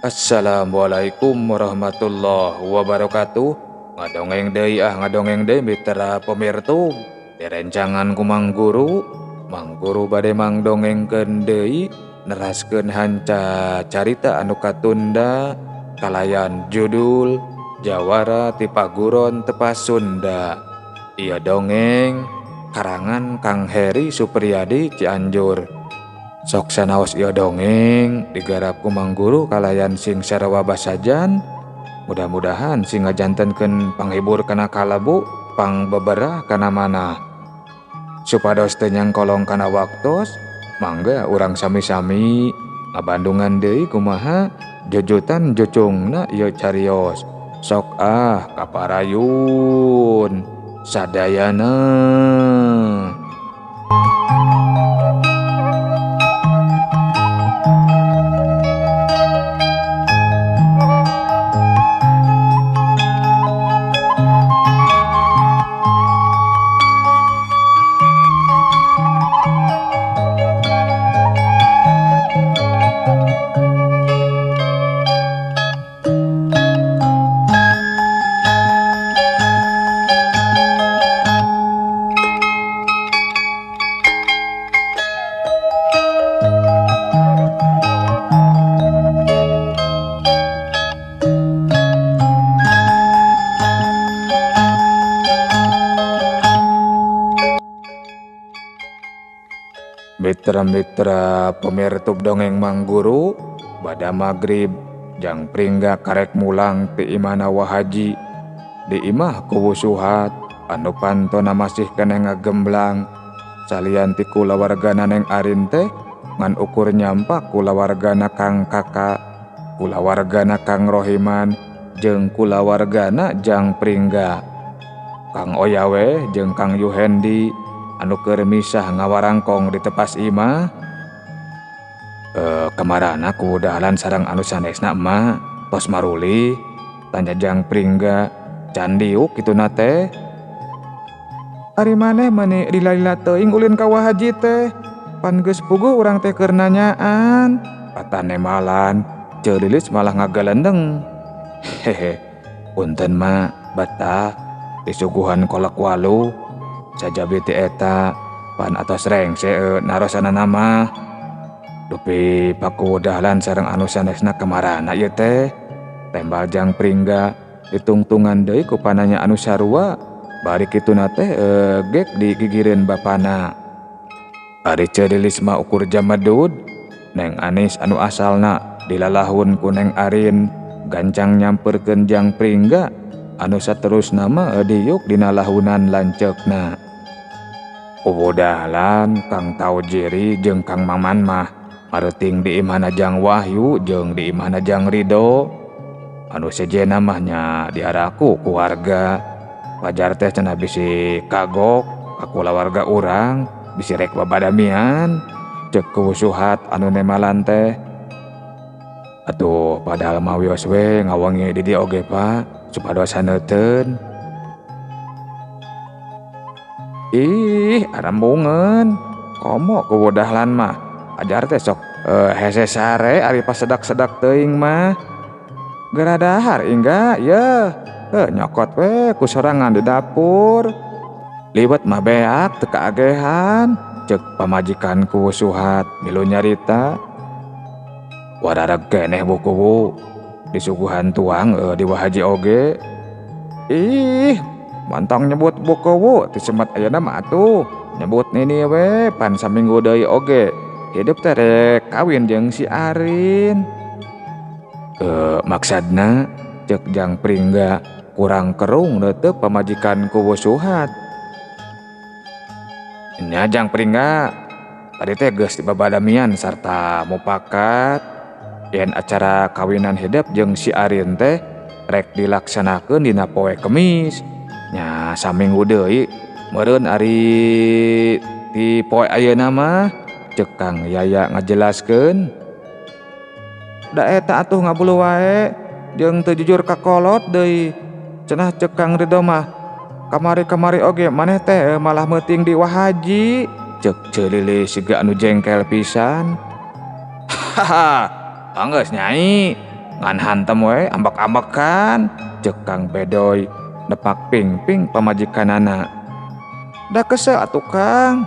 Assalamualaikum warahmatullahi wabarakatuh. Ngadongeng deui ah, ngadongeng deui mitra pemirtub. Direncangan ku Mang Guru, Mang Guru bade mangdongengkeun deui neraskeun hanca carita anu katunda kalayan judul Jawara ti Paguron Tepas Sunda. Ieu dongeng karangan Kang Heri Supriyadi Cianjur. Sok sanaos ieu dongeng digarap ku Mang Guru kalayan sing sarua basajan. Mudah-mudahan sing ngajantenkeun panghibur kana kalabu, pangbeberah kana manah. Supados teu nyangkolong kana waktos, mangga urang sami-sami ngabandungan deui kumaha jujutan jucungna ieu carios. Sok ah kaparayun sadayana. Mitra-mitra pemirtub dongeng Mang Guru, bada magrib jang pringga karek mulang ti imana Wahaji. Di imah kuwu Suhat anu pantona masih keneh ngagemblang. Salian ti kulawargana Neng Arin teh ngan ukur nyampak kulawargana Kang Kaka, kulawargana Kang Rohiman, jeung kulawargana Jang Pringga. Kang Oyawe jeung Kang Yuhendi anu keur misah ngawarangkong di tepas imah. Kamarana ku dahlan sareng anu sanesna emak tos maruli, tanya Jang Pringga. Candiuk kituna teh. Ari maneh mani lila-lila teuing ulin ka Wahaji teh. Pan geus puguh urang teh keur nanyaan. Patane malan, Ceu Lilis malah ngagalendeng. Hehe, punten mak, betah disuguhan kolak walu. Sajabi ti eta pan atos rengse narosana mah. Dupi paku dahlan sareng anu sanesna kamarana ieu teh. Tembal Jang Pringga ditungtungan deui ku pananya anu sarua. Bari kituna teh gek digigireun bapana. Ari Ceu Lilis mah ukur jamadud. Neng Anis anu asalna dilalahun ku Neng Arin gancang nyamperkeun Jang Pringga anu saterusna mah diuk dina lahunan lanceukna. Kuwu dahlan Kang Taujiri jeung Kang Maman mah mareuting di imahna Jang Wahyu jeung di imahna Jang Ridho. Anu sejenna mah nya diaraku ku warga. Wajar teh cenah bisi kagok ka kulawarga urang, bisi rek babadamian. Ceuk Kuwu Suhat anu nemalan teh. Atuh padahal mah wios we ngawengi di dieu oge Pak, supados haneuteun. Ih, arembungeun. Komo kuwu dahlan mah. Ajar teh sok hese sare ari pas sedak-sedak teuing mah. Geura dahar ingga yeuh. Nyokot we ku sorangan di dapur. Liwet mah beak teu kaagehan. Ceuk pamajikan Kuwu Suhat milu nyarita. Warareg keneh bu kuwu. Disuguhan tuang di Wahaji oge. Ih, mantong nyebut bu kuwu ti semet ayeuna mah atuh. Nyebut nini we pan saminggu deui oge. Hidup teh rek kawin jeung si Arin. Maksadna ceuk Jang Pringga kurang kerung neuteuk pamajikan Kuwu Suhat. Nya Jang Pringga tadi teh geus dibabadamian sarta mupakat yen acara kawinan hidup jeung si Arin teh rek dilaksanakeun dina poe Kemis. Nya saminggu deui meureun ari ti poe ayeuna mah, ceuk Kang Yaya ngajelaskeun. Da eta atuh ngabulu wae jeung teu jujur ka kolot deui. Cenah ceuk Kang Ridho mah kamari-kamari oge maneh teh malah meuting di Wahaji. Ceuk Ceu Lilis siga anu jengkel pisan. Haha, anggeus nyai. Ngan hantem we ambek-ambekan cek Kang Bedoy nepak pingping pamajikanana. Da kesel atuh Kang.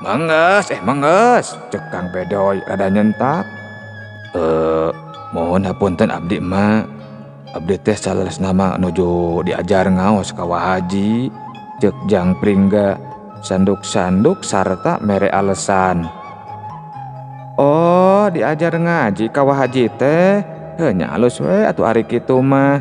Mangges mangges cek Kang Bedoy rada nyentak. Mohon hapunten abdi mah. Abdi teh saleresna mah nuju diajar ngaos ka Wa Haji cek Jang Pringga sanduk-sanduk sarta mere alesan. Oh, diajar ngaji ka Wa Haji teh. Heuh nya alus we atuh ari kitu mah.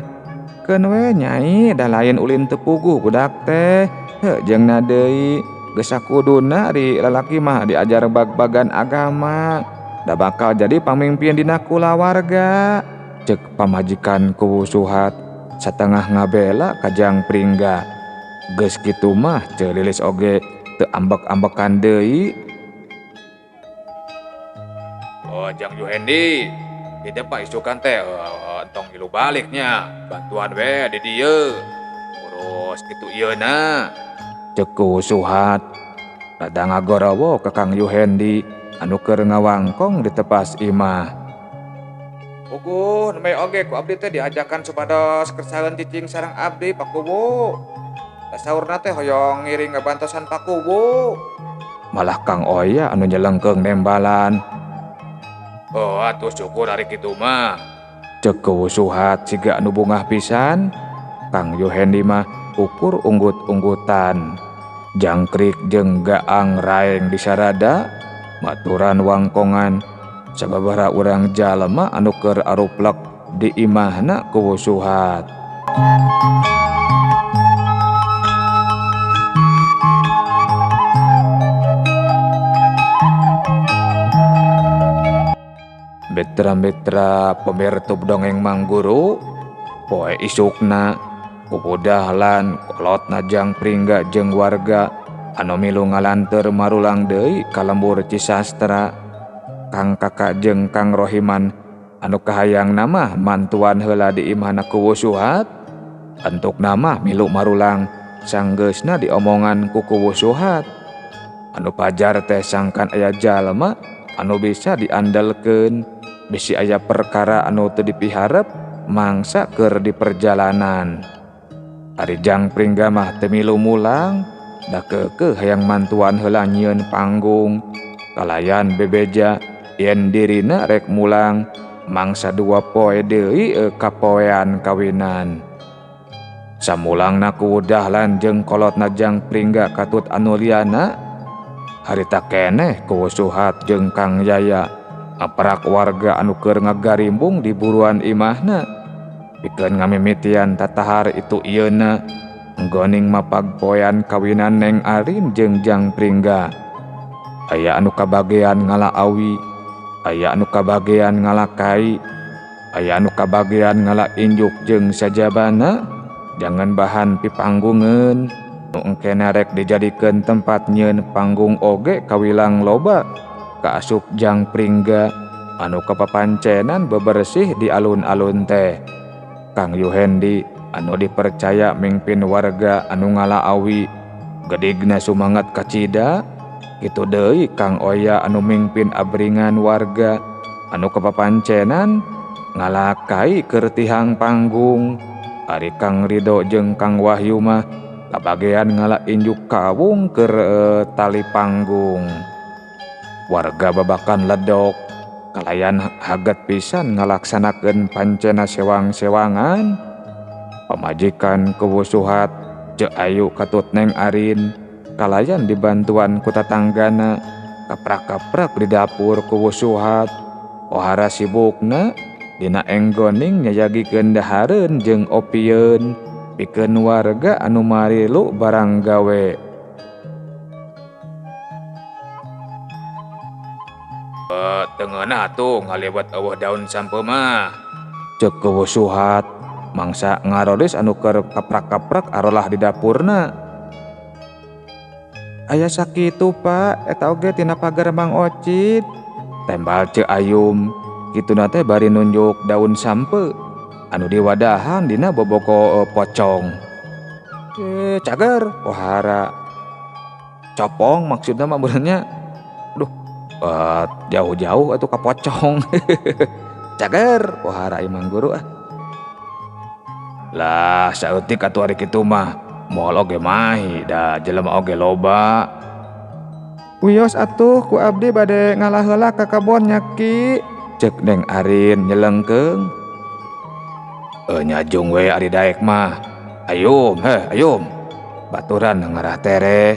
Keun we nyai da lain ulin teu puguh budak teh. Heuh jeung deui geus sakuduna ari lalaki mah diajar bag-bagan agama. Da bakal jadi pamimpin dina kulawarga. Cek pamajikan Kuwu Suhat satengah ngabela ka Jang Pringga. Geus kitu mah Ceu Lilis oge teu ambek-ambekan deui. Oh, Jang Yuhendi, di depan isukan teh entong ngilu baliknya, bantuan we di dieu. Urus kitu ieu na. Cek Kuwu Suhat rada ngagorowo ka Kang Yuhendi anu keur ngawangkong di tepas imah. Puguh nembe oge ku abdi teh diajakan supados kersaeun cicing sareng abdi Pak Kuwu. Saurna teh hoyong ngiring ngabantosan Pak Kuwu. Malah Kang Oya anu nyelengkeung nembalan. Oh atuh syukur ari kitu mah. Cek Kuwu Suhat siga anu bungah pisan. Kang Yuhendi mah ukur unggut-unggutan. Jangkrik jeung gaang raeng disarada maturan wangkongan sababaraha urang jalma anu keur aruplek di imahna Kuwu Suhat. Mitra-mitra pemirtub dongeng Mangguru, poe isukna kuwu Dahlan kolotna Jang Pringga jeung warga anu milu ngalanteur marulang deui ka lembur Cisastra. Kang Kakak jeung Kang Rohiman anu kahayang mah mantuan heula di imahna Kuwu Suhat, entukna mah milu marulang sanggeusna diomongan ku Kuwu Suhat. Anu pajar teh sangkan aya jalma anu bisa diandalkeun, bisi aya perkara anu teu dipiharep mangsa keur di perjalanan. Ari Jang Pringga mah teu milu mulang, da keukeuh hayang mantuan heula nyieun panggung. Kalayan bebeja yen dirina rek mulang mangsa dua poe deui kapoean kawinan. Samulangna Kuwu Dahlan jeung kolotna Jang Pringga katut anu liana, harita keneh Kuwu Suhat jeung Kang Yaya aparak warga anu keur ngagarimbung di buruan imahna. Pikeun ngamimitian tatahar itu ieuna nggoning mapagpoean kawinan Neng Arin jeung Jang Pringga. Aya anu kabagean ngala awi, aya anu kabagean ngala kai, aya anu kabagean ngala injuk jeung sajabana, jangan bahan pipanggungeun. Nu engkena rek dijadikeun tempat nyieun panggung oge kawilang loba kaasup Jang Pringga anu kapapancenan bebersih di alun-alun teh. Kang Yuhendi anu dipercaya mingpin warga anu ngala awi gedigna sumangat kacida. Kitu deui Kang Oya anu mingpin abringan warga anu kapapancenan ngalakai keur tihang panggung. Ari Kang Ridho jeung Kang Wahyu mah kabagean ngala injuk kawung keur tali panggung. Warga babakan ledok kalayan haget pisan ngalaksanakeun pancena sewang-sewangan. Pamajikan Kuwu Suhat Ceu Ayu katut Neng Arin kalayan dibantuan ku tatanggana kaprak-kaprak di dapur Kuwu Suhat. Ohara sibukna dina enggoning nyayagikeun dahareun jeung opieun pikeun warga anu marilu barang gawe. Tengeunah atuh ngaliwat eueuh daun sampeu mah. Ceuk Kuwu Suhat mangsa ngarolis anu keur kaprak-kaprak arolah di dapurna. Aya sakitu Pak, eta oge tina pagar Mang Ocit. Tembal Ceu Ayum, kituna teh bari nunjuk daun sampeu anu diwadahan dina boboko pocong. Cager pohara. Copong maksudna mah benernya. Duh, jauh-jauh atuh ka pocong. Cager pohara Imang Guru ah. Lah saeutik atuh ari kitu mah moal oge mahi da jelema oge loba. Wios atuh ku abdi bade ngalah heula ka kebon nya Ki. Cek Neng Arin nyelengkeung. Nyajung we ari daek mah. Ayum heh ayum. Baturan ngarah tereh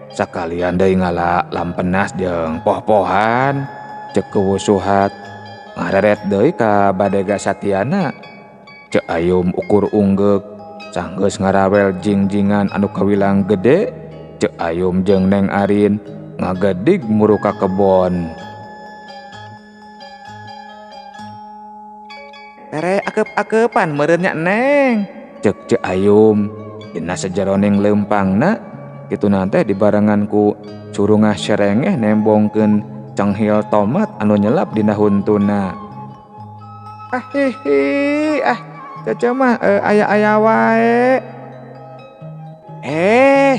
sakalian deui ngala lampenas jeung poh-pohan. Cek kuwusuhat ngareret deui ka badega satiana. Cek Ayum ukur unggeuk sanggeus ngarawel jingjingan anu kawilang gede. Cek Ayum jeung Neng Arin ngagedig muru ka kebon. Tere akep-akepan meureun nya Neng. Cek Cek Ayum dina sajeroning leumpangna kitu teh dibarengan ku curungah serengeh nembongkeun cenghil tomat anu nyelap dina huntuna. Ah hihi ah Cece mah aya-aya wae.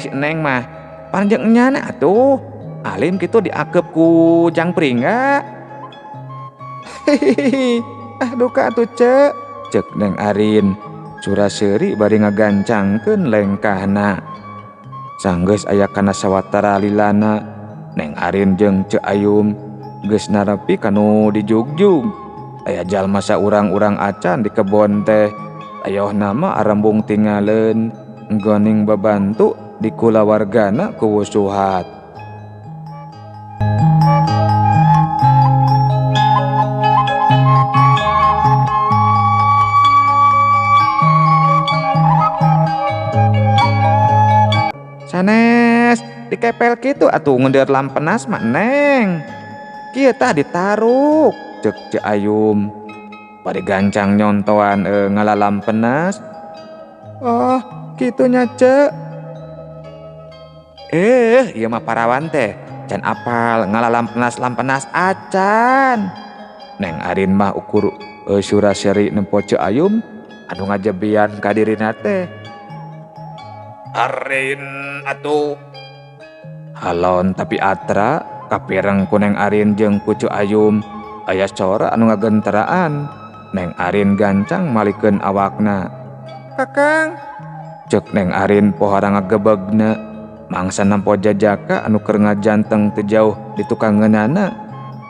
Si Neng mah panjang nyana atuh. Alim kitu diakep ku Jang Pringga. Hihihi. Ah duka atuh Cek. Cek Neng Arin sura seuri bari ngagancangkeun lengkahna. Sanggeus aya kana sawatara lilana Neng Arin jeung Cek Ayum geus narepi kanu dijugjug. Aya jalma saurang-urang acan di kebon teh. Ayoh nama arembung tingaleun nggoning babantu di kulawargana kuwusuhat. Sanes dikepel kitu atuh ngendeut lampenas mah Neng. Kieu tah ditaruk. Cek Cek Ayum bari gancang nyontoan ngala lampenas. Oh kitunya Cek. Ieu mah parawan teh can apal ngala lampenas-lampenas acan. Neng Arin mah ukur sura-seri nempo Cek Ayum anu ngajebian ka dirina teh. Arin atuh halon tapi atra kapireng ku Neng Arin jeung ku Cek Ayum. Aya sora anu ngagenteraan. Neng Arin gancang malikeun awakna. Kakang cek Neng Arin pohara ngagebegna. Mangsa nempo jajaka anu keur ngajanteng teu jauh di tukangeunana.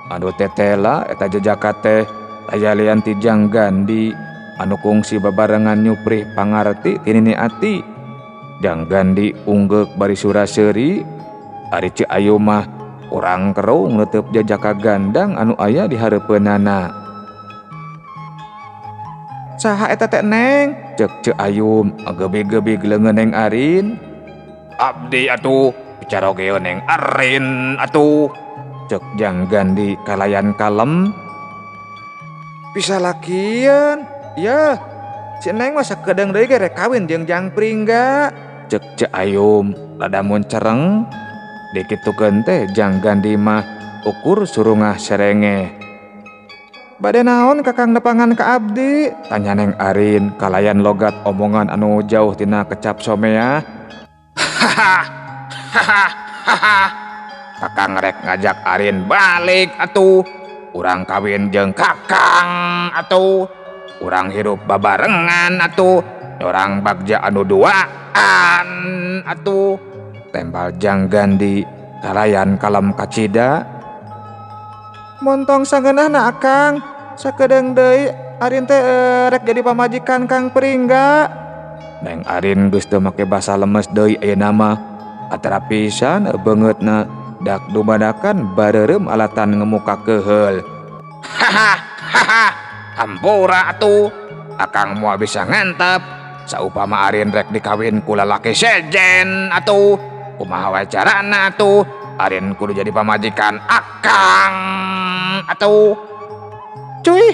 Anu tetela eta jajaka teh aya lian ti Jang Gandi anu kungsi babarengan nyuprih pangarti ti Nini Ati. Jang Gandi unggeuk bari sura-seuri. Ari Cek Ayum mah urang kerung neuteup jajaka gandang anu aya di hareupeunana. Saha eta teh Neng? Cek Cek Ayum agebi-gebi leungeun Neng Arin. Abdi atuh bicarogeun Neng Arin atuh. Cek Jang Gandi kalayan kalem. Bisa lakian. Yeuh, si Neng mah sakedeung deui ge rek kawin jeung Jang Pringga. Cek Cek Ayum lada muncereng. Dikitukeun teh Jang Gandi mah ukur surungah serengeh. Bade naon kakang nepangan ka abdi? Tanya Neng Arin kalayan logat omongan anu jauh tina kecap somea. Hahaha. Kakang rek ngajak Arin balik atuh. Urang kawin jeung kakang atuh. Urang hirup babarengan atuh. Orang bagja anu duaan atuh. Tembal Jang Gandi kalayan kalem kacida. Montong sangeunahna akang sakedeung deui Arin teh rek jadi pamajikan Kang Pringga. Neng Arin geus teu make basa lemes deui ayeuna mah. Atara pisan beungeutna dak dumadakan bareureum alatan ngemuka keheul. Hahaha. Hampura atuh. Akang moal bisa ngantep saupama Arin rek dikawin ku lalaki sejen atuh. Kumaha wae carana atuh Arin kudu jadi pamajikan akang atuh. Cuy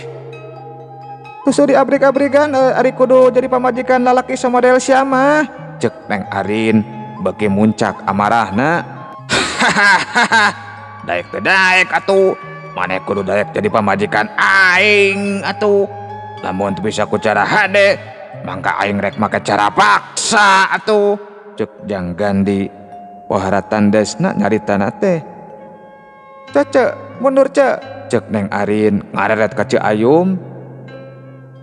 tusuk diabrik-abrigan ari kudu jadi pamajikan lalaki samodel sia mah. Cek Neng Arin beuki muncak amarahna. Hahaha. Daek teh daek atuh. Maneh kudu daek jadi pamajikan aing atuh. Lamun teu bisa ku cara hade mangka aing rek make cara paksa atuh. Cek Jang Gandi pohara tandesna nyaritana teh. Cece mundur cek. Cek Neng Arin ngareret ka Ceu Ayum.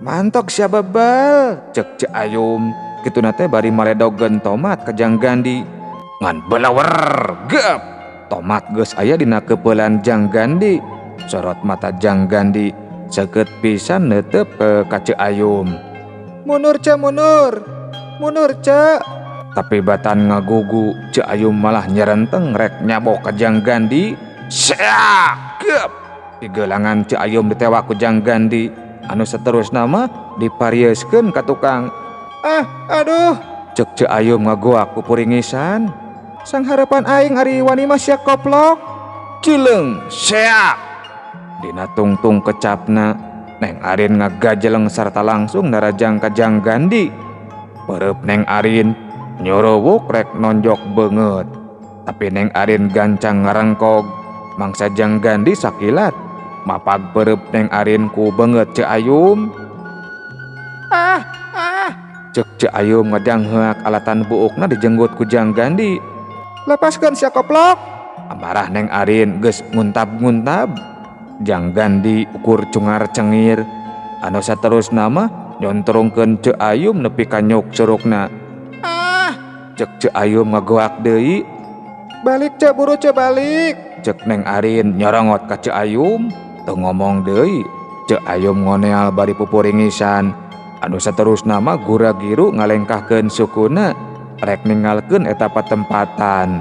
Mantok sia bebel, cek Ceu Ayum. Kituna teh bari maledogeun tomat ka Jang Gandi. Ngan belawer gep. Tomat geus aya dina kepeulan Jang Gandi. Sorot mata Jang Gandi seukeut pisan neuteup ka Ceu Ayum. Mundur Ceu, mundur. Mundur Ceu. Tapi batan ngagugu Ceu Ayum malah nyerenteng rek nyabok ka Jang Gandi. Seak gep. Digelangan Ceu Ayum ditewak ku Jang Gandi. Anu seterusna mah diparieuskeun ka tukang. Ah, aduh, cek Ceu Ayum ngagoak pupuringisan. Sangharepan aing ari wani mah sia koplok. Cileung seak. Dina tungtung kecapna Neng Arin ngagajeleng sarta langsung narajang ka Jang Gandi. Perep Neng Arin nyuruwuk rek nonjok beungeut. Tapi Neng Arin gancang ngarengkog mangsa Jang Gandi sakilat. Mapag perep Neng Arin ku beungeut Ceu Ayum. Ah, ah, cek Ceu Ayum ngadangheak alatan buukna dijenggut ku Jang Gandi. Lepaskeun sia koplok. Amarah Neng Arin geus nguntab-nguntab. Jang Gandi ukur cungar cengir. Anu saterusna mah nyontrongkeun Ceu Ayum nepi ka nyuk curugna. Ah, cek Ceu Ayum ngagoak deui. Balik Ceu, buru Ceu balik. Cek Neng Arin nyorongot ka Ceu Ayum. Teu ngomong deui. Ceu Ayum ngoneal bari pupuringisan. Anu saterusna mah gura-giru ngalengkahkeun sukuna rek ninggalkeun eta patempatan.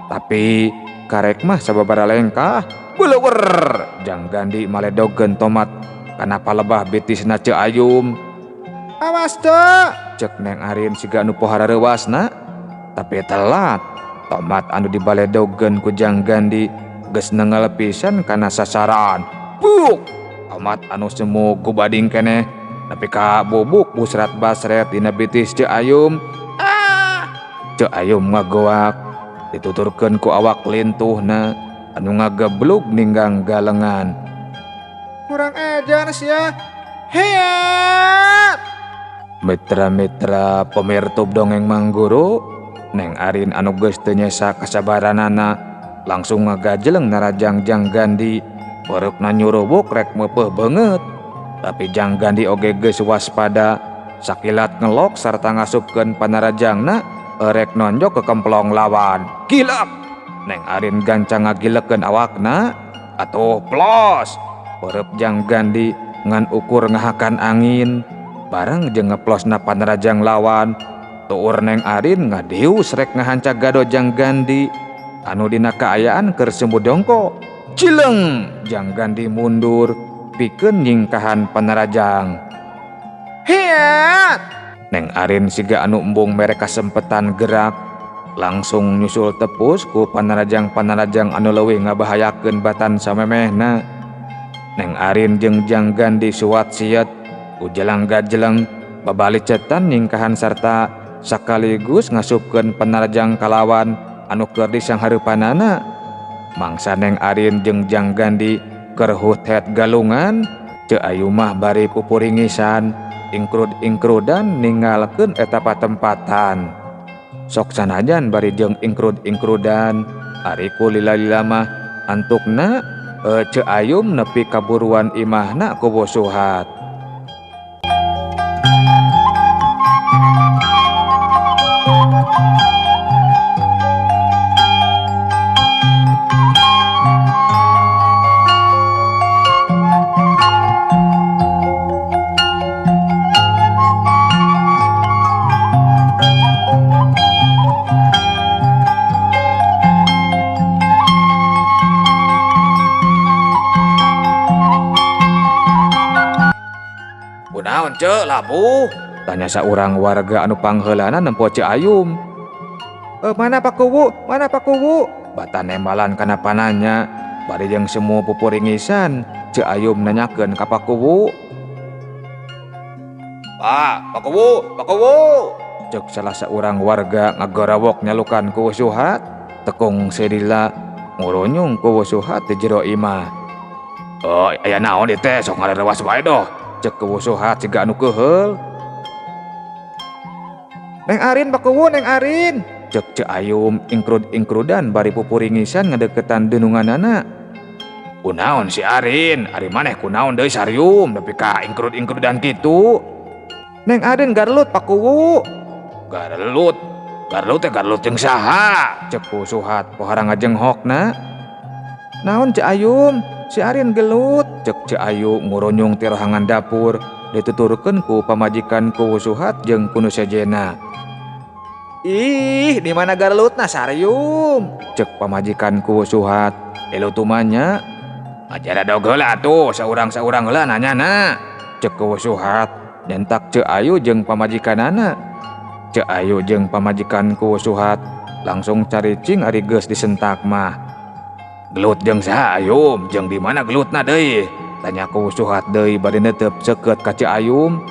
Tapi karek mah sababaraha lengkah beulewer Jang Gandi maledogeun tomat kana palebah bitisna Ceu Ayum. Awas Ceu, cek Neng Arin siga anu pohara reuasna. Tapi telat. Tomat anu dibaledogeun ku Jang Gandi geus nengel pisan kana sasaran. Buk! Tomat anu semu gubading keneh nepi ka bubuk busrat basret dina bitis Ceu Ayum. Ah! Ceu Ayum ngagoak dituturkeun ku awak lintuhna anu ngageblug ninggang galengan. Kurang ajar sia. Heat! Mitra-mitra pemirtub dongeng Mangguru, Neng Arin anu geus teu nyesa kasabaranana langsung ngagajeleng narajang Jang Gandi. Pereupna nyurubuk rek meupeuh beungeut. Tapi Jang Gandi oge geus waspada, sakilat ngelok sarta ngasupkeun panarajangna erek nonjok ke kemplong lawan. Gilek! Neng Arin gancang ngagilekeun awakna atuh plos. Perep Jang Gandi ngan ukur ngahakan angin bareng jeung ngeplosna panarajang lawan. Tuur Neng Arin ngadius rek ngahanca gado Jang Gandi anu dina kaayaan keur semu dongko. Cileung! Jang Gandi mundur pikeun nyingkahan panarajang. Hiat! Neng Arin siga anu embung mere kasempetan gerak langsung nyusul tepus ku panarajang-panarajang anu leuwih ngabahayakeun batan samemehna. Neng Arin jeung Jang Gandi suat siet ujelang gajeleng babalicetan nyingkahan sarta sakaligus ngasupkeun panarajang kalawan anu keur disanghareupanana. Mangsa Neng Arin jeung Jang Gandi keur hutet galungan, Ceu Ayum mah bari pupuringisan ingkrud-ingkrudan ninggalkeun eta patempatan. Sok sanajan bari jeung ingkrud-ingkrudan, ari ku lila-lila mah antukna Ceu Ayum nepi kaburuan imahna ku Suhat. Kunaon Ceu labuh? Tanya saurang warga anu pangheulana nempo Ceu Ayum. Mana Pak Kuwu? Mana Pak Kuwu? Batan nembalan kana pananya. Bari jeung semu pupuringisan, Ceu Ayum nanyakeun ka Pak Kuwu. Pak, Pak Kuwu, Pak Kuwu. Cek salah saurang warga ngagorawok nyalukan ku Suhat. Tekung sedila ngurunyung ku Suhat di jero imah. Oh, aya naon ieu teh sok ngarerewas wae doh. Cek ku Suhat siga anu keuheul. Neng Arin Pak Kuwu, Neng Arin. Cek Ceu Ayum ingkrud-ingkrudan bari pupuringisan ngadeukeutan dununganana. Kunaon si Arin, ari maneh kunaon deui sarium nepi ka ingkrud-ingkrudan kitu. Neng Arin garelut Pak Kuwu. Garelut, garelut teh garelut jeung saha? Cek Kuwu Suhat pohara ngajenghokna. Naon Ceu Ayum, si Arin gelut, cek Ceu Ayu ngurunyung ti rohangan dapur dituturkeun ku pamajikan Kuwu Suhat jeung ku nu sejena. Ih, di mana garelutna sarium? Cek pamajikan Kuwu Suhat. Elu tumanya. Acara dog heula atuh, saurang-saurang heula nanyana. Cek Kuwu Suhat, nyentak Ceu Ayu jeung pamajikanana. Ceu Ayu jeung pamajikan Kuwu Suhat langsung caricing ari geus disentak mah. Gelut jeung saha Ayum, jeung di mana gelutna deui? Tanya Kuwu Suhat deui bari netep seukeut ka Ceu Ayum.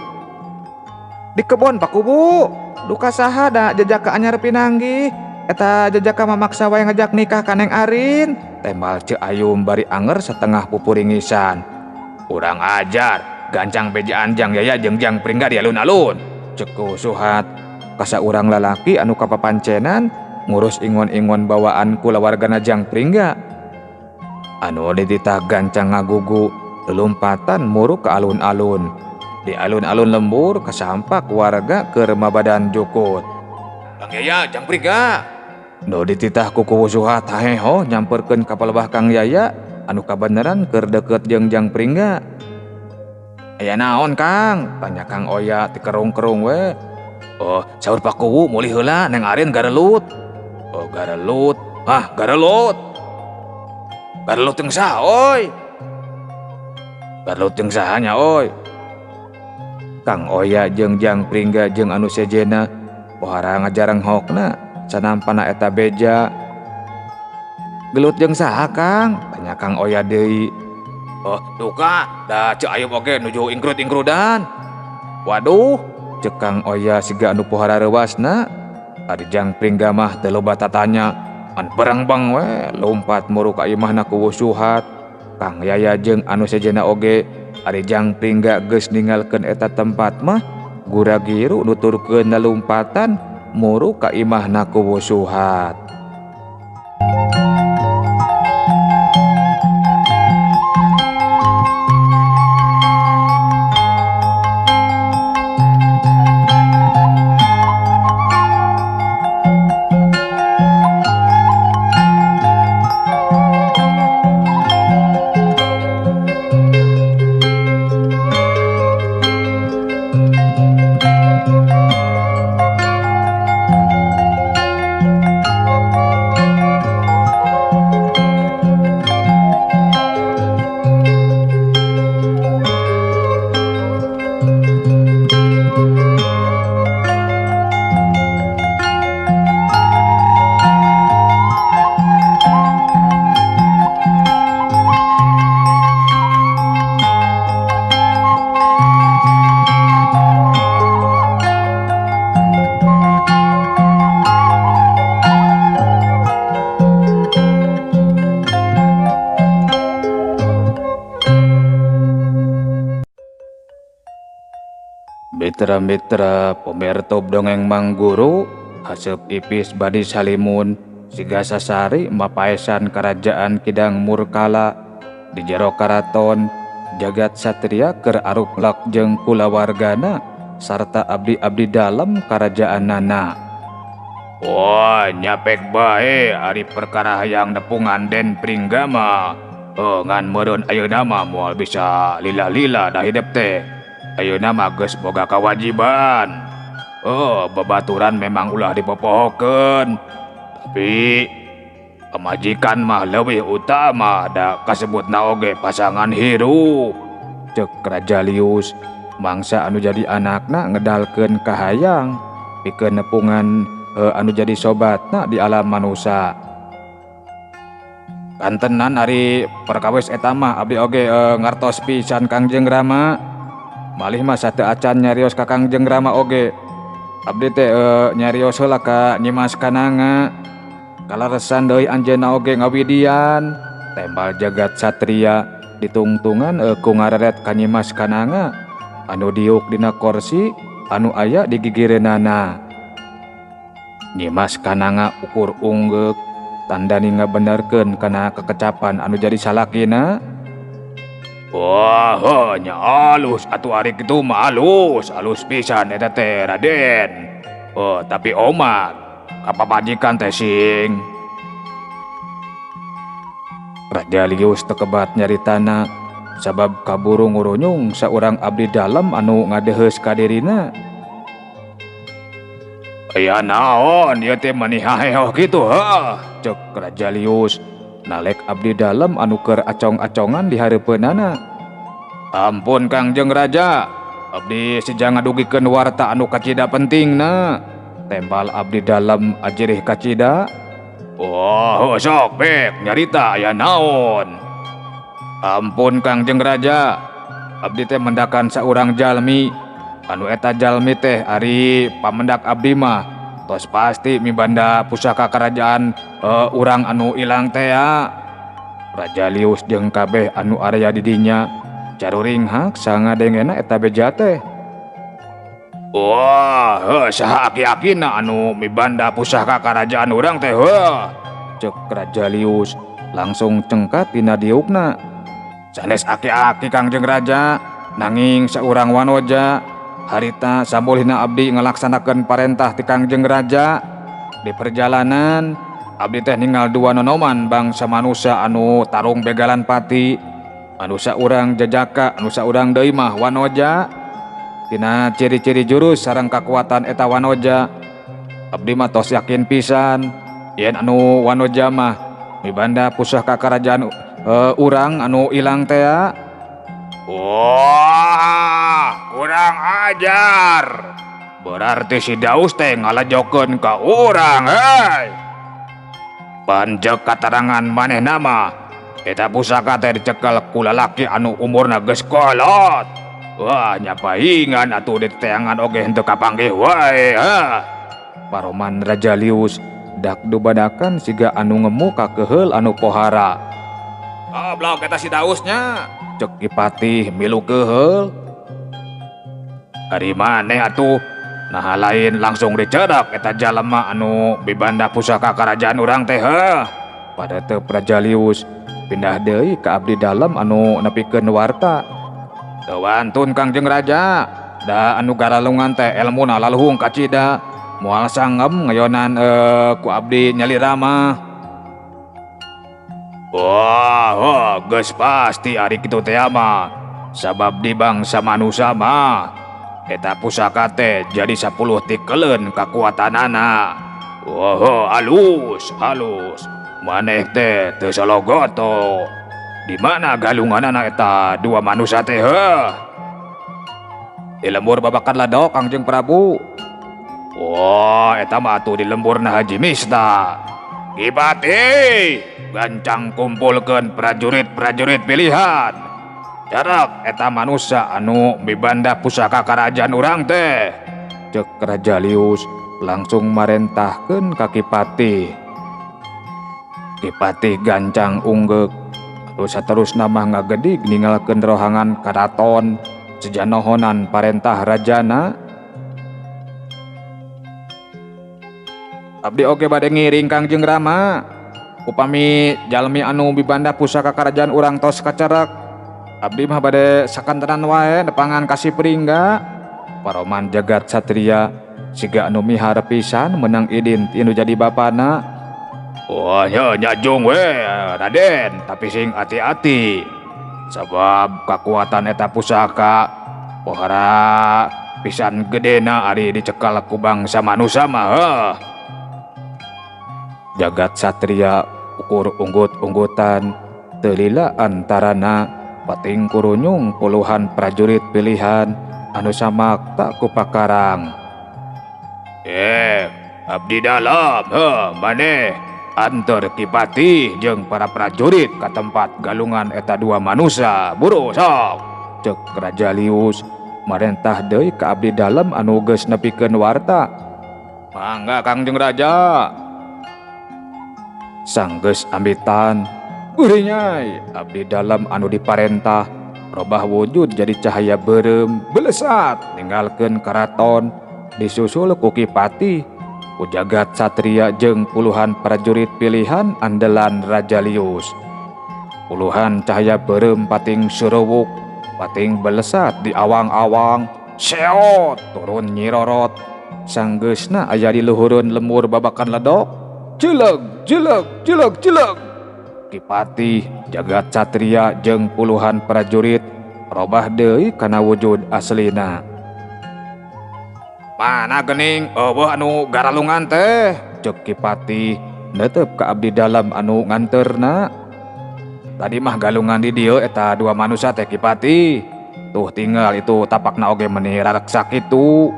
Di kebon Pak Kuwu. Duka saha da jejaka anyar pinanggih. Eta jejaka mamaksa wae ngajak nikah ka Neng Arin. Tembal Ceu Ayum bari anger setengah pupuringisan. Urang ajar, gancang bejaan Jang Yaya jeung Jang Pringga di alun-alun. Cek Kuwu Suhat. Kasa urang lalaki anu kapapancenan ngurus ingon-ingon bawaan kulawargana Jang Pringga. Anu dititah gancang ngagugu lelumpatan muruk ke alun-alun. Di alun-alun lembur kasampak warga keur mabadan jukut. Kang Yaya, Jang Pringga. Nu dititah ku Kuwu Suhat haheho nyamperkeun ka palebah Kang Yaya anu kabeneran keur deukeut jeung Jang Pringga. Aya naon Kang? Tanya Kang Oya tikerung-kerung we. Oh, saur Pak Kuwu mulih heula Neng Arin garelut. Oh, garelut. Hah, garelut. Garelut jeung saha oi? Garelut jeung saha nya oi? Kang Oya jeung Jang Pringga jeung anu sejena pohara ngajarenghokna sanampana eta beja. Gelut jeung saha Kang? Tanya Kang Oya deui. Oh, duka, da Ceu Ayub oge nuju ingkrud-ingkrudan. Waduh, cek Kang Oya siga anu pohara reuasna. Ari Jang Pringga mah teu loba tatanya, ngan berengbeng we lompat muru ka imahna Kuwu Suhat. Kang Yaya jeung anu sejena oge ari Jang Pringga geus ninggalkeun eta tempat mah gura-giru nuturkeun lalumpatan muru ka imahna Kuwu Suhat. Mitra-mitra pemirtub dongeng Mangguru haseup ipis badi salimun siga sasari mapaesan kerajaan Kidang Murkala di jero karaton jagat satria keur aruplak jeung kulawargana sarta abdi-abdi dalem karajaanana. Wah, nyapek bae ari perkara hayang nepungan Den Pringga mah. Ngan meureun ayeuna mah moal bisa lila-lila da hidep teh. Ayeuna mah geus boga kewajiban. Oh, babaturan memang ulah dipopohokeun. Tapi pamajikan mah leuwih utama da kasebutna oge pasangan hirup. Cek Raja Lius, mangsa anu jadi anakna ngedalkeun kahayang pikeun nepungan anu jadi sobatna di alam manusa. Kantenan ari perkawis eta mah abdi oge ngartos pisan Kangjeng Rama. Malih mah sateu acan nyarios ka Kangjeng Rama oge. Abdi teh nyarios heula ka Nyimas Kananga. Kalaresan deui anjeunna oge ngawidian. Tembal jagat satria ditungtungan ku ngareret ka Nyimas Kananga anu diuk dina korsi anu aya di gigireunana. Nyimas Kananga ukur unggeuk Tandani ngabenerkeun kana kekecapan anu jadi salakina. Wah, heuh nya alus atuh ari kitu mah alus, alus pisan eta teh Raden. Oh, tapi omat ka pamajikan teh sing. Raja Lius teu kebat nyaritana sabab kaburu ngurunyung saurang abdi dalem anu ngadeheus ka dirina. Aya naon ieu teh mani haheoh kitu heuh, ceuk Raja Lius nalek abdi dalem anu keur acong-acongan di hareupeunana. Ampun Kangjeng Raja, abdi seja ngadugikeun warta anu kacida pentingna. Tembal abdi dalem ajirih kacida. Wah, sok bek nyarita aya naon. Ampun Kangjeng Raja, abdi teh mendakan saurang jalmi. Anu eta jalmi teh ari pamendak abdi mah tos pasti mibanda pusaka kerajaan urang anu ilang teh ya. Raja Lius jeung kabeh anu area di dinya caruringhak sangadengena eta beja teh. Wah, heuh saha aki-akina anu mibanda pusaka kerajaan urang teh heuh. Ceuk Raja Lius langsung cengkat tina diukna. Sanes aki-aki Kangjeng Raja, nanging saurang wanoja. Harita samulihna abdi ngalaksanakeun parentah ti Kangjeng Raja. Di perjalanan abdi teh ningal dua nonoman bangsa manusia anu tarung begalan pati. Anu saurang jajaka, anu saurang deui mah wanoja. Tina ciri-ciri jurus sareng kakuatan eta wanoja, abdi mah tos yakin pisan yen anu wanoja mah mibanda pusaka kerajaan urang anu ilang teh. Wah, kurang ajar. Berarti si Daus teh ngalajokeun ka urang, hei. Panjek katarangan manehna mah eta pusaka teh dicekel ku lalaki anu umurna geus kolot. Wah, nya paingan atuh diteangan oge henteu kapanggih wae, ha. Paroman Raja Lius dak dubadakan siga anu ngemu kakeheul anu pohara. Goblok eta si Dausnya, ceuk Ki Patih milu keheul. Ari maneh atuh naha lain langsung dicedak eta jalema anu mibanda pusaka kerajaan urang teh heuh. Padateup Raja Lius pindah deui ka abdi dalem anu nepikeun warta. Teu wantun Kangjeng Raja, da anu garalungan teh elmuna laluhung kacida, moal sanggem ngayonan ku abdi nyalira mah. Wah, oh, geus pasti ari kitu teh mah. Sabab di bangsa manusia mah eta pusaka teh jadi 10 tikeleun kakuatanana. Wah, alus, halus. Maneh teh teu sologoto. Di mana galunganana eta dua manusia teh heuh? Di lembur Babakan Ladok, Kangjeng Prabu. Wah, eta mah atuh di lemburna Haji Mista. Ki Patih, gancang kumpulkeun prajurit-prajurit pilihan. Jarak eta manusia anu mibanda pusaka kerajaan urang teh. Ceuk Raja Lius langsung marentahkeun ka Ki Patih. Ki Patih gancang unggeuk. Anu saterusna mah ngagedig ninggalkeun rohangan karaton sejanohonan parentah rajana. Abdi oge bade ngiring Kangjeng Rama. Upami jalmi anu mibanda pusaka kerajaan urang tos kacerek, abdi mah bade sakantenan wae nepangan ka si Pringga. Paroman Jagat Satria siga anu miharep pisan menang idin ti nu jadi bapana. Wah, nya nyajung we Raden, tapi sing hati-hati. Sabab kakuatan eta pusaka pohara pisan gedena ari dicekal ku bangsa manusia mah heuh. Jagat Satria ukur unggut-unggutan teu lila antarana pating kurunyung puluhan prajurit pilihan anu samakta ku pakarang. Abdi dalam heuh maneh anter Ki Patih jeung para prajurit ka tempat galungan eta dua manusia buru sok. Ceuk Raja Lius marentah deui ka abdi dalem anu geus nepikeun warta. Mangga Kangjeng Raja. Sanggeus ambitan urinyai abdi dalem anu diparentah robah wujud jadi cahaya beureum belesat ninggalkeun karaton disusul ku Ki Patih. ku Jagat Satria jeung puluhan prajurit pilihan andalan Raja Lius. Puluhan cahaya beureum pating surewuk, pating belesat di awang-awang, seot turun nyirorot. Sanggeusna aya di luhureun lemur babakan ledok, jeleg jeleg jeleg jeleg. Ki Patih, Jagat Satria jeung puluhan prajurit robah deui kana wujud aslina. Mana geuning eueuh anu garalungan teh? Ceuk Ki Patih neuteup ka abdi dalem anu nganteurna. Tadi mah galungan di dieu eta dua manusia teh Ki Patih. Tuh tinggal itu tapakna oge meuni rareksa kitu.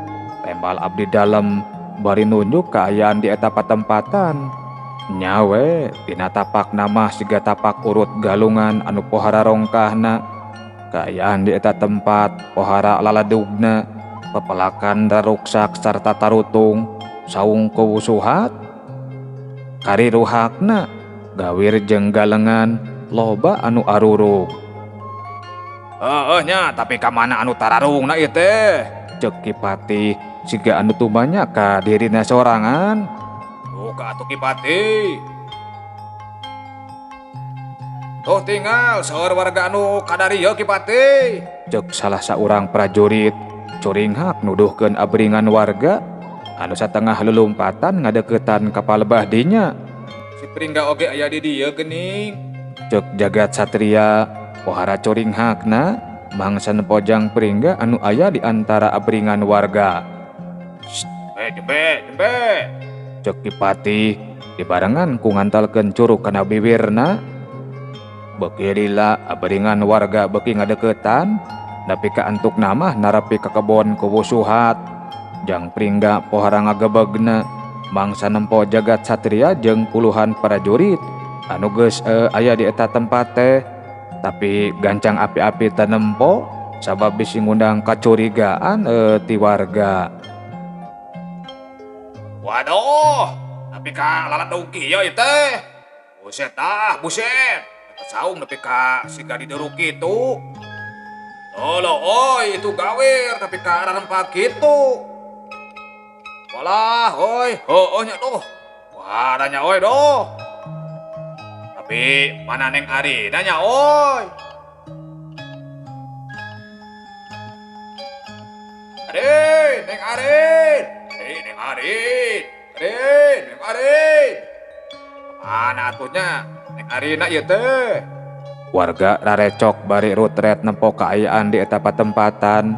Tembal abdi dalem bari nunjuk kaayaan di eta patempatan. Nyawe tina tapak nama siga tapak urut galungan anu pohara rongkahna. Kaayaan di eta tempat pohara laladugna, pepelakan raruksak sarta tarutung, saung kewusuhat. Kariruhakna gawir jeung galengan loba anu arurug. Heueuh nya, tapi ka mana anu tararungna ieu teh? Ceuk Ki Patih siga anu tumanya ka dirina sorangan. Duka atuh Ki Patih. Tuh tinggal seueur warga anu kadarieu Ki Patih. Ceuk salah saurang prajurit curinghak nuduhkeun abringan warga anu satengah lulumpatan ngadeukeutan ka palebah dinya. Si Pringga oge aya di dieu geuning. Ceuk Jagat Satria pohara curinghakna mangsa nepojang Pringga anu aya di antara abringan warga. Jembe, jembe. Ceuk Ki Patih dibarengan ku ngantalkeun curug kana bibirna. Beuki lila abringan warga beuki ngadeuketan nepi ka antukna mah narapi ka kebon kuwusuhat. Jang Pringga pohara ngagebegna mangsa nempo Jagat Satria jeung puluhan prajurit anu geus aya di eta tempat teh. Tapi gancang api-api teu nempo sabab bisi ngundang kacurigaan ti warga. Waduh, tapi ka laladug kieu ieu teh. Buset tah, buset. Eta saung nepi ka siga diduruk kitu. Lolo oi itu gawir nepi ka rarempak kitu. Walah oi, heueuh nya tuh. Wah, nya oi doh. Tapi mana Neng Arina nya oi. Arin, Neng Arin. Neng Arin, Arin, Neng Arin. Mana atuhnya Neng Arina ieu teh? Warga rarecok bari rutret nempo kaayaan di eta patempatan.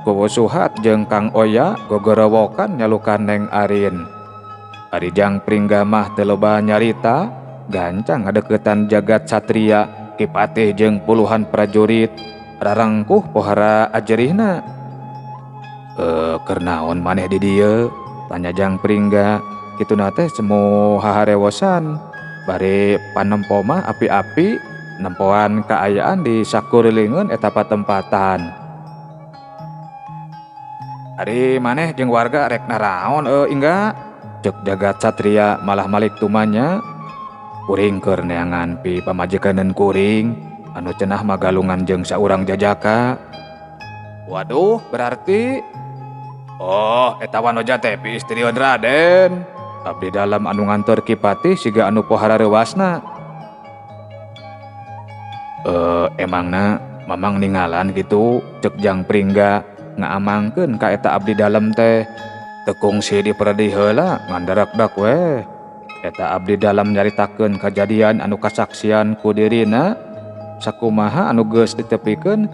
Kuwusuhat jeung Kang Oya gogorowokan nyalukan Neng Arin. Ari Jang Pringga mah teu loba nyarita, gancang ngadeuketan Jagat Satria, Ki Patih jeung puluhan prajurit rarangkuh pohara ajerihna. Keur naon maneh di dieu? Tanya Jang Pringga. Kituna teh semu haharewosan. Bari panempo mah api-api nempoan kaayaan di sakurilingeun eta patempatan. Ari maneh jeung warga rek naraon ingga? Ceuk Jagat Satria malah malik tumanya. Kuring keur neangan pi pamajikaneun kuring anu cenah magalungan jeung saurang jajaka. Waduh, berarti oh, eta wanoja teh pi istrieun Raden. Abdi dalem anu ngantor Ki Patih siga anu pohara reuasna. Emangna mamang ningalan kitu? Ceuk Jang Pringga ngaamangkeun ka eta abdi dalem teh. Teu kungsi diperedih heula ngan darakdak we. Eta abdi dalem nyaritakeun kajadian anu kasaksian ku dirina sakumaha anu geus ditepikeun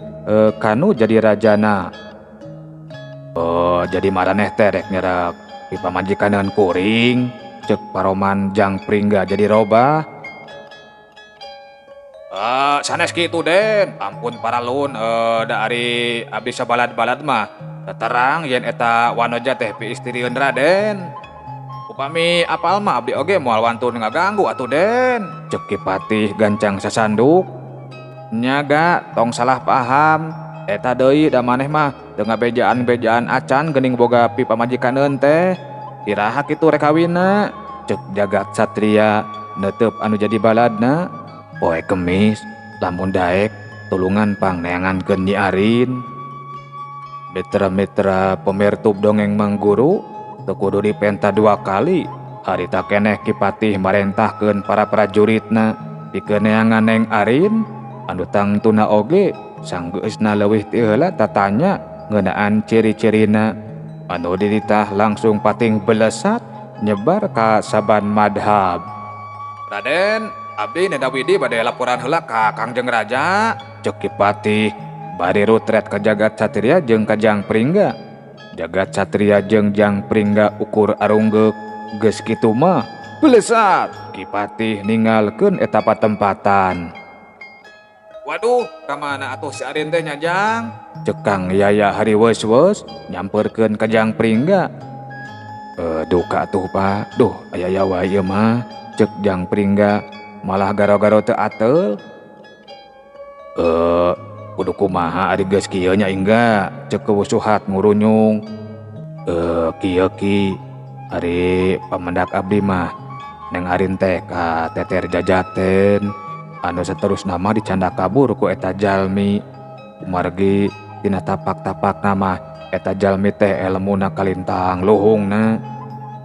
kanu jadi rajana. Oh, jadi maraneh teh rek nyerak pi pamajikaneun kuring? Ceuk paroman Jang Pringga jadi robah. Sanes kitu Den, ampun paralun da ari abdi sabalad-balad mah terang yen eta wanoja teh pi istrieun Raden. Upami apal mah abdi oge moal wantun ngaganggu atuh Den. Ceuk Ki Patih gancang sasanduk. Nyaga tong salah paham. Eta deui da maneh mah teu ngabejaan-bejaan acan geuning boga pi pamajikaneun teh. Iraha kitu rek kawinna? Ceuk Jagat Satria neuteup anu jadi baladna. Poe Kemis lamun daek tulungan pangneangankeun Nyi Arin. Mitra-mitra pemirtub dongeng Mang Guru, teu kudu dipenta dua kali harita keneh Ki Patih marentahkeun para prajuritna pikeun neangan Neng Arin anu tangtuna oge sanggeusna leuwih ti heula tatanya ngeunaan ciri-cirina anu dititah langsung pating belesat nyebar ka saban madhab. Raden, abdi Neda Widi bade laporan heula ka Kangjeng Raja, ceuk Ki Patih bari rutret ka Jagat Satria jeung ka Jang Pringga. Jagat Satria jeung Jang Pringga ukur arunggeuk geus kitu mah belesat Ki Patih ninggalkeun eta patempatan. Waduh, ka mana atuh si Arin teh nya Jang? Ceuk Kang Yaya hariweus-weus nyamperkeun ka Jang Pringga. Duka atuh Pak, duh aya wae ieu mah, ceuk Jang Pringga malah garo-garo teu ateul. Kudu kumaha ari geus kieu nya ingga, ceuk Suhat ngurunyung. Kieu ki ari pamendak abdi mah Neng Arin teh ka teter jajaten anu saterusna mah dicandak kabur ku eta jalmi. Kumargi tina tapak-tapakna mah eta jalmi teh elmuna kalintang luhungna.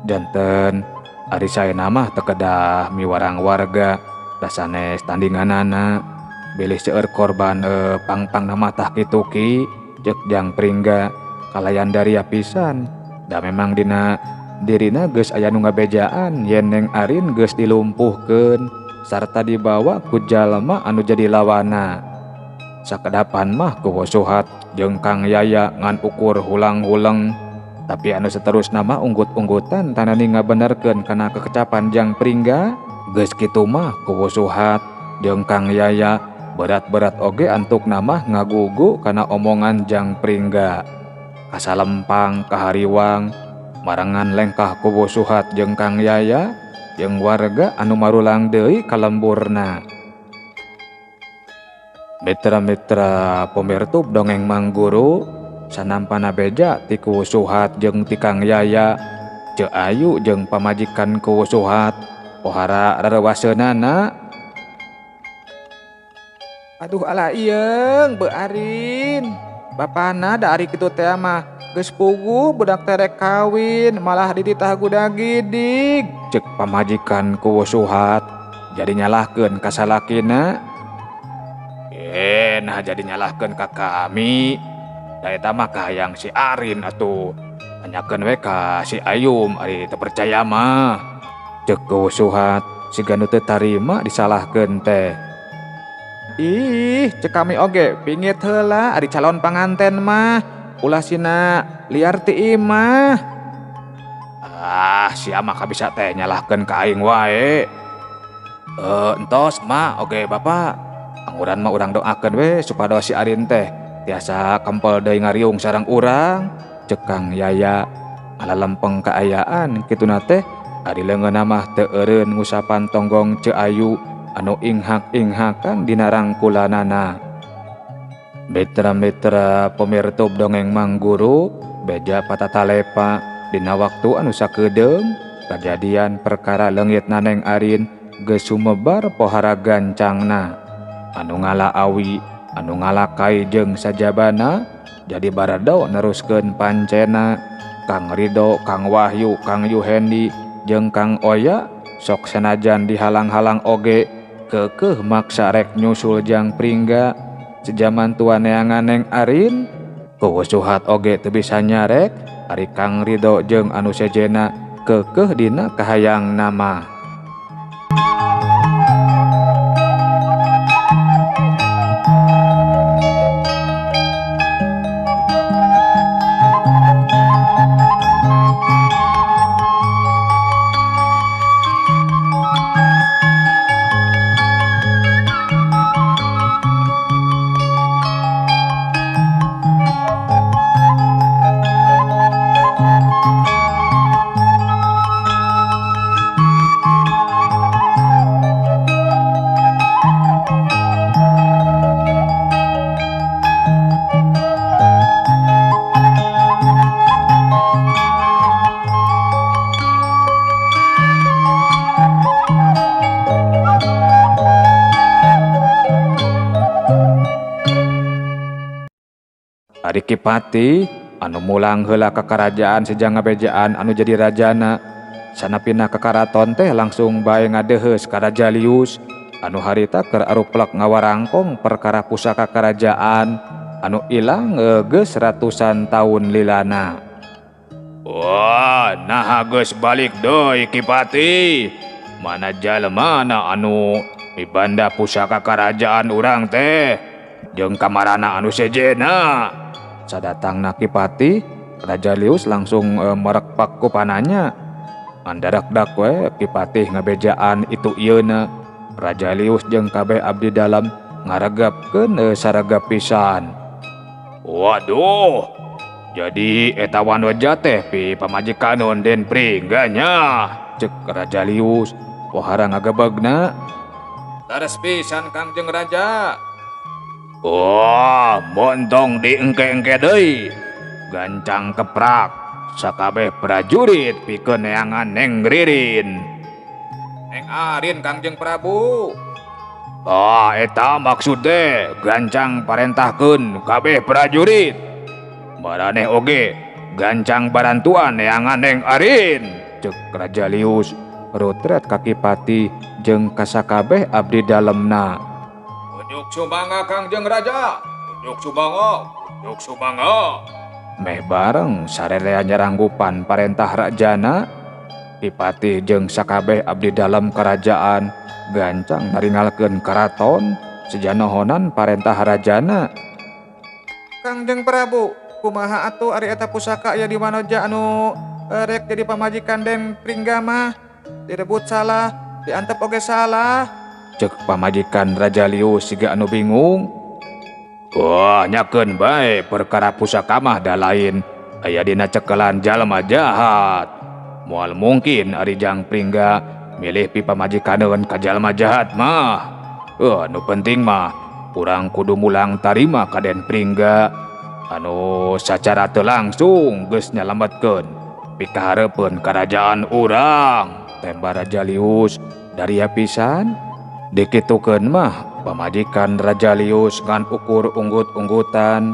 Janten ari saena mah teu kedah miwarang warga da sanes tandinganana bilih seueur korban pangpangna mah tah kitu ki, ceuk Jang Pringga kalayan daria pisan. Da memang dina dirina geus aya nu ngabejaan yen Neng Arin geus dilumpuhkeun sarta dibawa ku jalma anu jadi lawana. Sakedapan mah ku Suhat jeung Kang Yaya ngan ukur hulang-huleng, tapi anu saterusna mah unggut-unggutan tanani ngabenerkeun kana kekecapan Jang Pringga. Geus kitu mah ku Suhat jeung Kang Yaya berat-berat oge antukna mah ngagugu kana omongan Jang Pringga. Kasalempang kahariwang marengan lengkah ku Suhat jeung Kang Yaya jeung warga anu marulang deui ka lemburna. Mitra-mitra pemirtub dongeng Mangguru sanampana beja ti ku Suhat jeung ti Kang Yaya, Ceu Ayu jeung pamajikan ku Suhat pohara rerewaseunana. Aduh ala ieung beu Arin, bapana da ari kitu teh mah geus puguh budak terek kawin malah dititah gudag gidig, ceuk pamajikan ku Suhat jadi nyalahkeun ka salakina. Nah jadi nyalahkeun ka kami da eta mah kahayang si Arin atuh, tanyakeun we ka si Ayum ari teu percaya mah, ceuk Suhat siga nu teu tarima disalahkeun teh. Ih, ceuk kami oge pingit heula ari calon panganten mah ulah sina liar ti imah. Ah, sia mah kabisa teh nyalahkeun ka aing wae. Entos mah oge bapak. Angguran mah urang doakeun we supados si Arin teh tiasa kempel deui ngariung sareng urang, ceuk Kang Yaya ngalalempeng kaayaan kituna teh ari leungeunna mah teu eureun ngusapan tonggong Ceu Ayu anu inghak-inghakan dina rangkulanana. Mitra-mitra pemirtub dongeng Mangguru beja patatalepa dina waktu anu sakedeung kajadian perkara leungitna Neng Arin geus sumebar pohara gancangna. Anu ngala awi, anu ngala kai jeung sajabana jadi barado neruskeun pancena. Kang Ridho, Kang Wahyu, Kang Yuhendi jeung Kang Oya sok sanajan dihalang-halang oge keukeuh maksa rek nyusul Jang Pringga. Sejaman tua neangan Neng Arin ku Suhat oge teu bisa nyarek ari Kang Ridho jeung anu sejena keukeuh dina kahayang nama. Ari Ki Patih anu mulang heula ka karajaan sejang ngabejaan anu jadi rajana. Sanapina ka karaton teh langsung bae ngadeheus ka Raja Lius anu harita keur aruplek ngawarangkong perkara pusaka kerajaan anu ilang geus ratusan taun lilana. Wah, naha geus balik deui Ki Patih. Mana jalmana anu mibanda pusaka kerajaan urang teh jeung kamarana anu sejena. Sadatangna Ki Patih, Raja Lius langsung merekpak ku pananya. Andadak-dak we Ki Patih ngabejaan itu ieuna. Raja Lius jeung kabeh abdi dalam ngaregapkeun saragap pisan. Waduh, jadi eta wanoja teh pi pamajikaneun Den Pringga nya, cek Raja Lius pohara ngagebegna. Leres pisan Kangjeng Raja. Wah, montong diengke-engke deui. Gancang keprak sakabeh prajurit pikeun neangan Neng Ririn. Neng Arin Kangjeng Prabu. Ah, eta maksud teh gancang parentahkeun kabeh prajurit. Maraneh oge gancang barantuan neangan Neng Arin, cek Raja Lius rutret ka Ki Patih jeung kasakabeh abdi dalemna. Unjuk sumangga Kangjeng Raja, unjuk sumangga, unjuk sumangga. Meh bareng sarerea nyaranggupan parentah rajana, Ki Patih jeung sakabeh abdi dalem kerajaan gancang naringalkeun karaton sejanohonan parentah rajana. Kangjeng Prabu, kumaha atuh ari eta pusaka aya di wanoja anu rek jadi pamajikan Den Pringga mah? Direbut salah, diantep oge salah. Cek pamajikan Raja Lius siga anu bingung. Wah, nyakeun bae perkara pusaka mah da lain aya dina cekelan jalma jahat. Moal mungkin ari Jang Pringga milih pi pamajikaneun ka jalma jahat mah. Nu penting mah urang kudu mulang tarima ka Den Pringga anu sacara teu langsung geus nyalametkeun pikahareupeun karajaan urang. Temba Raja Lius daria pisan. Dikitukeun mah pamajikan Raja Lius ngan ukur unggut-unggutan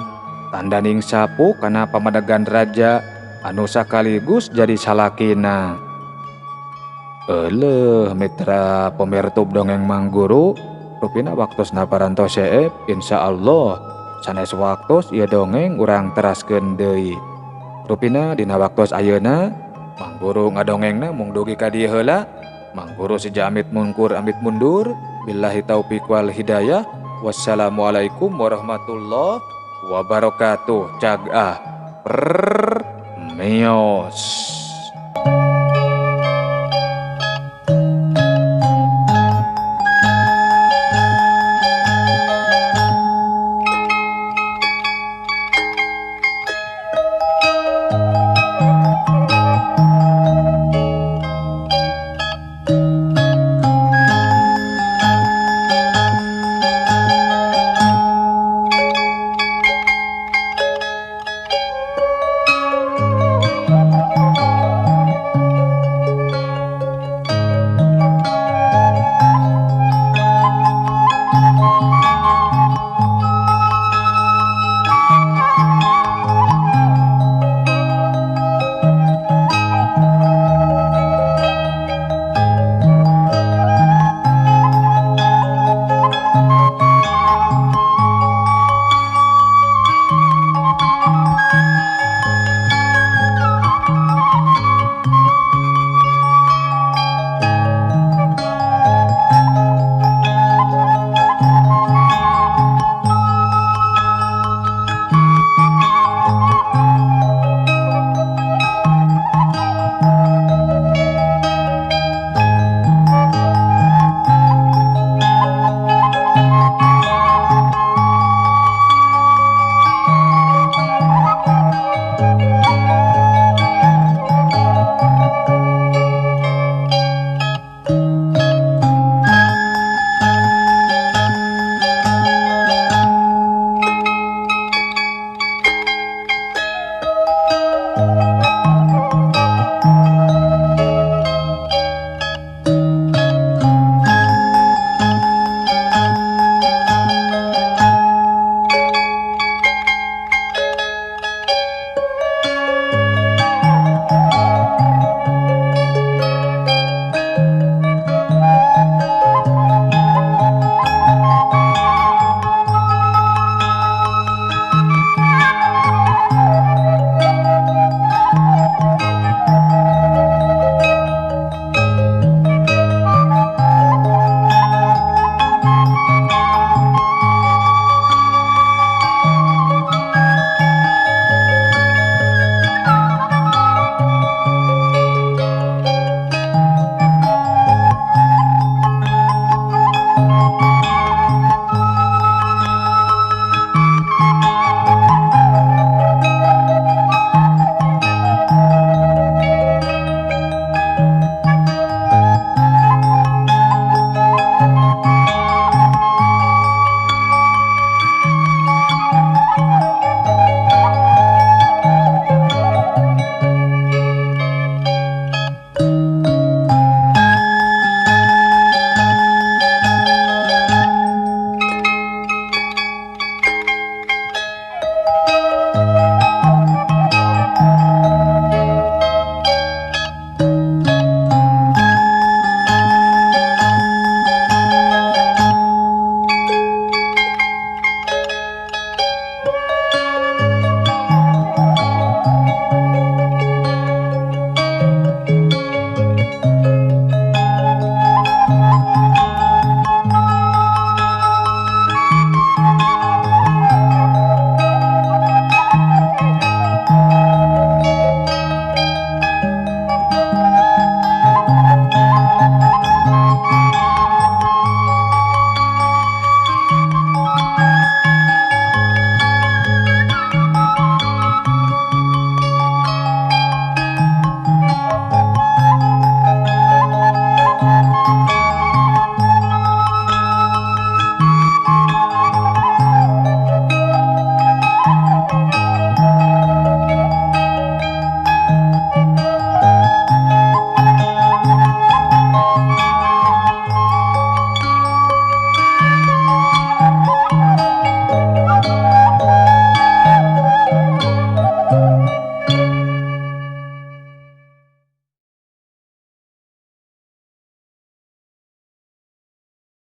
tandaning sapu kana pamadegan raja anu sakaligus jadi salakina. Eleuh mitra pemirtub dongeng Mang Guru, rupina waktosna parantos seep, insyaallah sanes waktos ieu dongeng urang teraskeun deui. Rupina dina waktos ayeuna Mang Guru ngadongengna mung dugi ka dieu heula. Mang Guru seja amit mungkur amit mundur. Billahi taufik wal hidayah. Wassalamualaikum warahmatullahi wabarakatuh. Cag ah. Prrrr, meos.